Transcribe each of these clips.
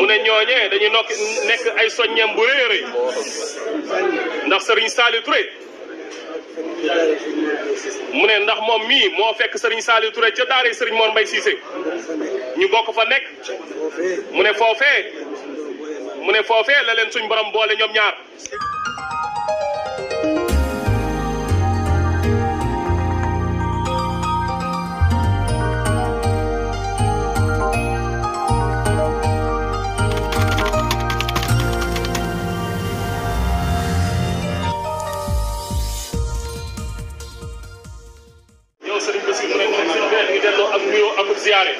mu ne ñooñee dañuy nekk ay soññeem bu rëy a rëy ndax Serigne Saliou Touré mu ne ndax moom mii moo fekk Serigne Saliou Touré ca daara Serigne Mor Mbaye Cissé ñu bokk fa nekk mu ne foofee la leen suñ borom boole ñoom ñaar. Serigne Bassirou mu ne moom suñu benn ñu delloo ak nuyoo ak ziyaare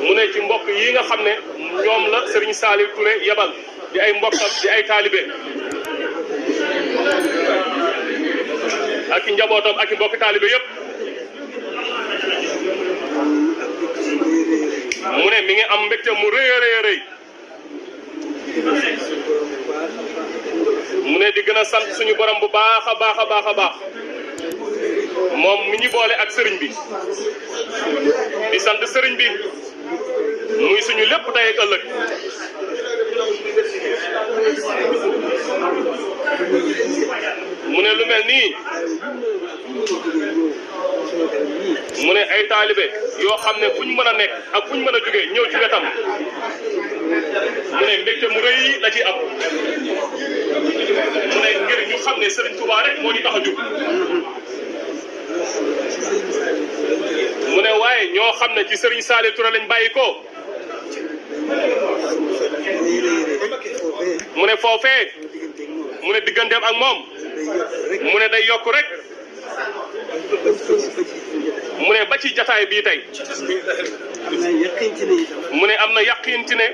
mu ne ci mbokk yi nga xam ne ñoom la Serigne Saliou Touré yebal di ay mbokkam di ay taalibe ak i njabootam ak i mbokki taalibe yëpp mu ne mi ngi am mbégte mu rëy a rëy a rëy mu ne di gën a sant suñu borom bu baax a baax a baax a baax moom mi ñu boole ak sëriñ bi di sant sëriñ bi muy suñu lépp tey ak ëllëg mu ne lu mel nii mu ne ay taalibe yoo xam ne fu ñu mën a nekk ak fu ñu mën a jógee ñëw ci wetam mu ne mbégte mu rëy la ci am mu ne ngir ñu xam ne Serigne Touba rek moo ñu tax a jóg mu ne waaye ñoo xam ne ci Serigne Saliou Touré lañ bàyyi ko mu ne foofee mu ne digganteem ak moom mu ne day yokk rek mu ne ba ci jataay bii tey mu ne am na yaqin ci ne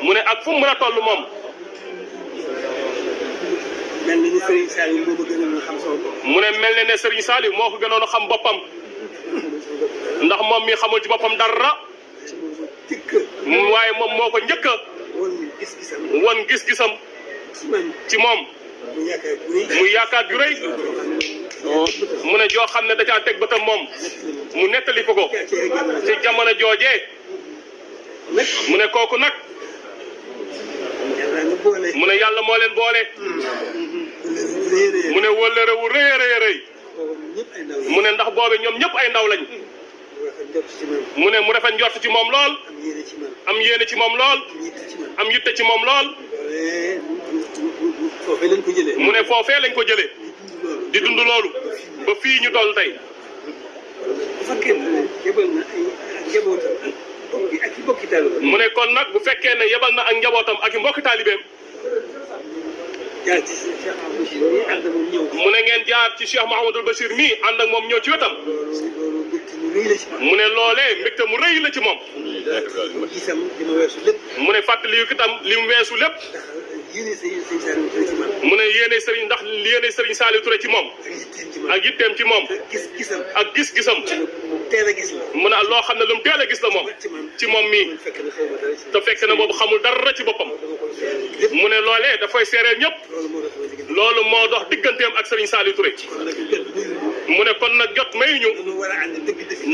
mu ne ak fu mu mën a toll moom mel na ni Serigne Saliou moo ma gënoon a xam sama bopp. mu ne mel na ne Serigne Saliou moo ko gënoon a xam boppam ndax moom mi xamul ci boppam dara waaye moom moo ko njëkk a won gis-gisam ci moom mu yaakaar ju rëy mu ne joo xam ne da caa teg bëtam moom mu nettali ko ci jamono joojee mu ne kooku nag mu ne yàlla moo leen boole mu ne wëllëre wu rëy a rëy a rëy mu ne ndax boobe ñoom ñëpp ay ndaw lañ mu ne mu rafet njort ci moom lool am yéene ci moom lool am yitte ci moom lool mu ne foofee lañ ko jëlee di dund loolu ba fii ñu toll tey mu ne kon nag bu fekkee ne yebal na ak njabootam ak i mbokki taalibeem mu ne ngeen jaar ci Cheikh Mouhamadul Bachir mii ànd ak moom ñëw ci wetam mu ne loolee mbégte mu rëy la ci moom mu ne fàttali yu itam li mu weesu lépp mu ne yéene Serigne ndax yéene Serigne Saliou Touré ci moom ak yitteem ci moom ak gis-gisam mu ne loo xam ne lu mu teel a gis la moom ci moom mii te fekk na boobu xamul dara ci boppam mu ne loolee dafay seereel ñëpp loolu moo dox digganteem ak Serigne Saliou Touré mu ne kon nag jot mayuñu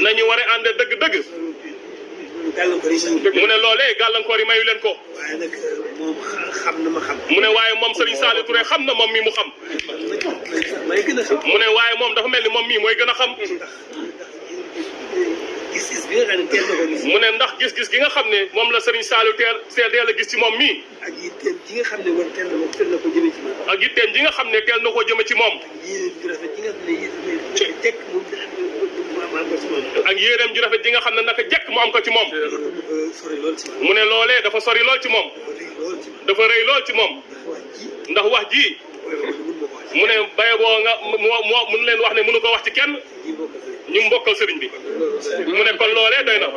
nañu war a ànd dëgg-dëgg mu ne loolee gàllankoor yi mayu leen ko mu ne waaye moom Serigne Saliou Touré xam na moom mii mu xam mu ne waaye moom dafa mel ni moom mii mooy gën a xam mu ne ndax gis-gis gi nga xam ne moom la Serigne Saliou teel a gis ci moom mii ak yitteem ji nga xam ne teel na ko jëme ci moom ak yitteem ji nga xam ne teel na koo jëme ci moom ak yéeneem ju rafet ji nga xam ne naka jekk mu am ko ci moom mu ne loolee dafa sori lool ci moom dafa rëy lool ci moom ndax wax ji mu ne baye boo nga mun leen wax ne mënu ko wax ci kenn ñu mbokkal sëriñ bi mu ne kon loolee doy na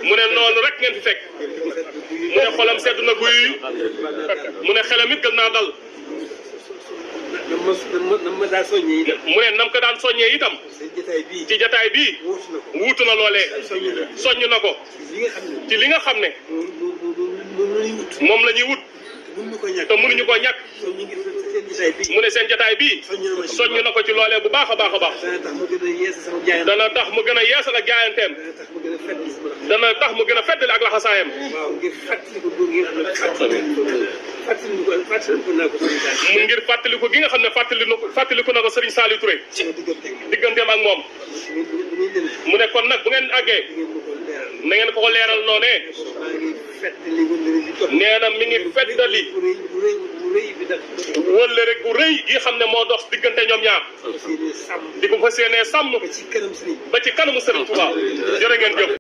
mu ne noonu rek ngeen fi fekk mu ne xolam sedd na guy mu ne xelam it gën naa dal mu ne nam ko daan soññee itam ci jataay bii wuutu na loolee soññ na ko ci li nga xam ne moom la ñuy wut te mënuñu koo ñàkk mu ne seen jotaay bii soññ na ko ci loolee bu baax a baax a baax dana tax mu gën a yeesal ak jaayanteem dana tax mu gën a feddali ak laxasaayam mu ngir fàttaliku gi nga xam ne fàttaliku na ko Serigne Saliou Touré digganteem ak moom mu ne kon nag bu ngeen àggee na ngeen ko leeral noonee nee na mi ngi feddali wala rek bu rëy gi xam ne moo dox diggante ñoom ñaar di ko fas yéenee sàmm ba ci kanamu Serigne Touba jërë ngeen jëf